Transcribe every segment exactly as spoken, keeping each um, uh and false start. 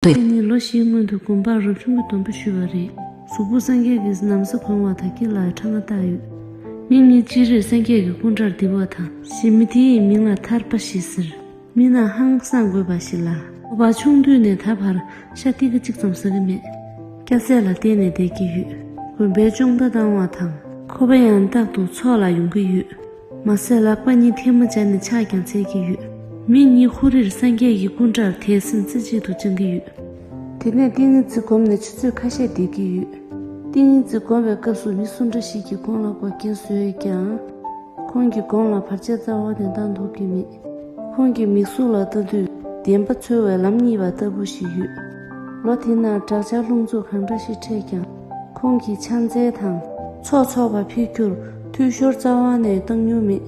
དེ་ནི་ལོ་བཞིའི་སྔོན་དུ་དགོན་པར་རབ་བྱུང་གི་སྡོམ་པ་ཞུས་པ་རེད། གཟུགས་པོ་སངས་རྒྱས་ཀྱི་ན་བཟའ་གོན་བ་དང་སྐེ་ལ་ཕྲེང་བ་བཏགས་ཡོད། མི་གཉིས་ཅི་རིགས་སངས་རྒྱས་ཀྱི་སྐུ་འདྲར་བསྡིགས་པ་དང་། གཞན་མི་དེ་ཡི་མིང་ལ་ཐར་པ་ཞེས་ཟེར། མི་རྣམས་ཧང་སངས་དགོས་པ་ཞིག་ལ། ཁོ་པ་ཆུང་དུས་ནས་ད་བར་ཤ་ཏི་ཀ་གཅིག་ཙམ་ཟ་གི་མེད། སྐྱ་སེར་ལ་བརྟེན་ནས་བསྡད་ཀྱི་ཡོད། དགོན་པའི་ཅོང་བརྡ་བཏང་བ་དང་། ཁོ་པ་ཡང་རྟག་ཏུ་ཚོགས་ལ་ཡོང་གི་ཡོད། མ་ཟད་ལག་པ་གཉིས་ཐལ་མོ་སྦྱར་ནས་ཕྱག་ཀྱང་འཚལ་གྱི་ཡོད། མི་གཉིས་ཧུ་རིར་སངས་རྒྱས་ཀྱི་སྐུ་འདྲར་དད་སེམས་རྩེ་གཅིག་ཏུ་བཅངས་ཀྱི་ཡོད། དེ་ནས་ཏིང་ངེ་འཛིན་བསྒོམས་ནས་ཆུ་ཚོད་ཁ་ཤས་བསྡད་ཀྱི་ཡོད། ཏིང་ངེ་འཛིན་བསྒོམས་པའི་སྐབས་སུ་མི་སུ་འདྲ་ཞིག་གིས་ཁོང་ལ་མགོ་རྐྱེན་བཟོས་ཀྱང་། ཁོང་གིས་དགུང་ལ་བར་ཆད་རྩ་བ་ནས་བཏང་ཐུབ་ཀྱི་མེད། ཁོང་གི་མིག་ཟུར་ལ་ལྟ་དུས་བདེན་པ་འཚོལ་བའི་ལམ་རྙེད་པ་ལྟ་བུ་ཞིག་ཡོད། ལོ་དེ་ན་བྲག་ཆ་རླུང་འཚུབ་གང་འདྲ་ཞིག་འཕྲད་ཀྱང་། ཁོང་གིས་ཕྱག་འཚལ་དང་ཚོགས་འཚོགས་པ་ཕུལ་རྒྱུར་འཐུས་ཤོར་རྩ་བ་ནས་བཏང་མྱོང་མེད།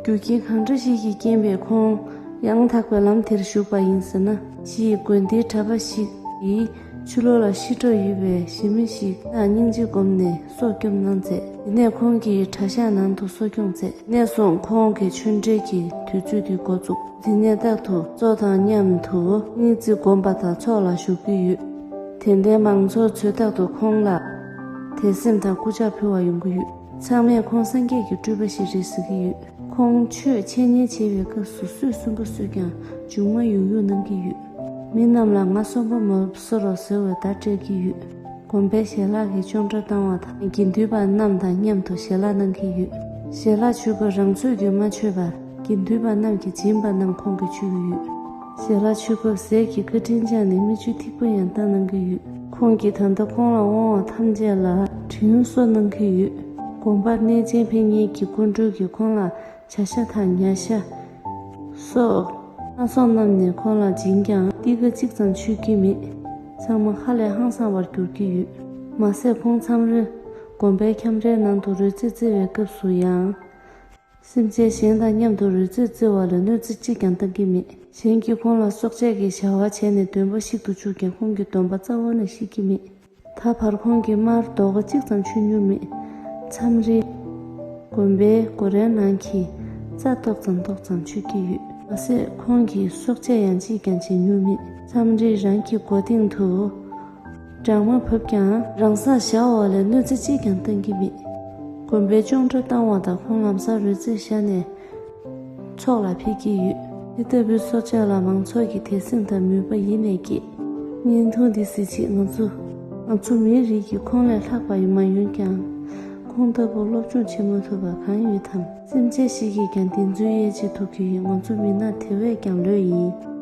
རྒྱུ་རྐྱེན་གང་འདྲ་ཞིག་གིས་རྐྱེན་པས་ཁོང་ཡང་དག་པའི་ལམ་དེར་ཞུགས་པ་ཡིན་ཟེར་ན། ཞེས་དགོན་སྡེའི་གྲྭ་པ་ཞིག་གིས་ཕྱི་ལོགས་ལ་ཤི་འགྲོ་ཡོད་པའི་གཞིས་མི་ཞིག་ལ་སྙིང་རྗེ་བསྒོམས་ནས་སྲོག་སྐྱོབ་གནང་མཛད། དེ་ནས་ཁོང་གིས་གྲྭ་ཤག་ནང་དུ་སྲོག་སྐྱོང་མཛད། དེ་ནས་བཟུང་ཁོང་གི་ཆོས་འབྲེལ་གྱི་དུས་ཚོད་དེ་འགོ་བཙུགས། དེ་ནས་རྟག་ཏུ་ཚོགས་དང་མཉམ་དུ་ཏིང་ངེ་འཛིན་བསྒོམ་པ་དང་ཚོགས་ལ་ཞུགས་ཀྱི་ཡོད། དད་ལྡན་མང་ཚོགས་ཚོས་རྟག་ཏུ་ཁོང་ལ་དད་སེམས་དང་སྐུ་ཕྱག་ཕུལ་བར་ཡོང་གི་ཡོད། ཚང་མས་ཁོང་སངས་རྒྱས་ཀྱི་སྤྲུལ་པ་ཞིག་རེད་ཟེར་གྱི་ཡོད། ཁོང་ཆོས་འཆད་ཉན་བྱེད་པའི་སྐབས་སུ་སུས་གསོན་པོ་གསོས་ཀྱང་མཇུག་མ་ཡུག་ཡུག་གནང་གི་ཡོད། མི་རྣམས་ལ་ང་གསོན་པོ་མ་བཟོ་རོགས་ཟེར་བའི་བརྡ་སྤྲད་ཀྱི་ཡོད། དགོན་པའི་ཞལ་ལག་གི་ཅོང་སྒྲ་བཏང་བ་དང་དགེ་འདུན་པ་རྣམས་དང་མཉམ་དུ་ཞལ་ལག་གནང་གི་ཡོད། ཞལ་ལག་མཆོད་སྐབས་རང་ཚོད་ཀྱིས་མ་མཆོད་པར་དགེ་འདུན་པ་རྣམས་ཀྱིས་སྦྱིན་པ་རྣམས་ཁོང་གིས་མཆོད་ཀྱི་ཡོད། ཞལ་ལག་མཆོད་སྐབས་ཟས་ཀྱི་བཀའ་དྲིན་བསྐྱངས་ནས་མིག་ཆུ་ཐིགས་པ་ཡང་བཏང་གནང་གི་ཡོད། ཁོང་གིས་ད་ལྟ་ཁོང་ལ་དབང་བ་ཐམས་ཅད་ལ་དྲིན་གསོ་གནང་གི་ཡོད། དགོན་པར་གནས་ཆེན་ཕེབས་མཁན་གྱི་སྐུ་མགྲོན་གྱིས་ཁོང་ལ་བྱ་ཤ་དང་ཉ་ཤ་སོགས་སྣ་ཚོགས་བསྣམས་ནས་ཁོང་ལ་སྦྱིན་ཀྱང་ཏི་ཀ་གཅིག་ཙམ་མཆོད་ཀྱི་མེད། ཚང་མ་ཧ་ལས་ཧང་སངས་པར་གྱུར་གྱི་ཡོད། མ་ཟད་ཁོང་མཚམས་རེ་དགོན་པའི་ཁྱམས་རའི་ནང་དུ་རོལ་རྩེད་རྩེ་བའི་སྐབས་སུ་ཡང་། སེམས་ཅན་གཞན་དང་མཉམ་དུ་རོལ་རྩེད་རྩེ་བ་ལ་གནོད་འཚེ་གཅིག་ཀྱང་བཏང་གི་མེད། གཞན་གྱིས་ཁོང་ལ་སྲོག་གཅོད་ཀྱི་བྱ་བ་བྱས་ནས་འདོན་པ་བཤིག་ཏུ་བཅུག་ཀྱང་ཁོང་གིས་འདོན་པ་རྩ་བ་ནས་བཤིག་གི་མེད། ད་བར་ཁོང་གིས་མར་རྡོག་ཁ་གཅིག་ཙམ་མཆོད་མྱོང་མེད། མཚམས་རེ་དགོན་པའི་སྒོ་རའི་ནང་གི་རྩྭ་ཏོག་ཙམ་ཏོག་ཙམ་མཆོད་ཀྱི་ཡོད། མ་ཟད་ཁོང་གིས་སྲོག་གཅོད་ཡང་གཅིག་ཀྱང་བྱེད་མྱོང་མེད། མཚམས་རེ་རང་གི་མགོ་སྟེང་དུ་སྦྲང་མ་བབས་ཀྱང་རང་སར་བཞག་པ་ལས་གནོད་འཚེ་གཅིག་ཀྱང་བཏང་གི་མེད། དགོན་པའི་ཅོང་སྒྲ་བཏང་བ་དང་ཁོང་ལམ་སང་རོལ་རྩེད་བཞག་ནས་ཚོགས་ལ་ཕེབས་ཀྱི་ཡོད། དེ་ལྟ་བུའི་སྲོག་གཅོད་ལ་མང་ཚོགས་ཀྱི་དད་སེམས་དང་མོས་པ་ཡེ་ནས་སྐྱེས། བརྙན་ཐུང་འདི་གཟིགས་ཆེད་ང་ཚོ་ང་ཚོ་མིའི་རིགས་ཀྱིས་ཁོང་ལས་ལྷག་པ་མ་ཡོང་ཀྱང་། ཁོང་ལྟ་བུ་སློབ་སྦྱོང་བྱེད་མ་ཐུབ་པ་གང་ཡོད་དམ། སེམས་ཅན་ཞིག་གིས་ཀྱང་བདེན་རྫུན་དབྱེ་འབྱེད་ཐུབ་ཀྱི་ཡོད། ང་ཚོ་མི་སྣ་དེ་བས་ཀྱང་ལོས་ཡིན།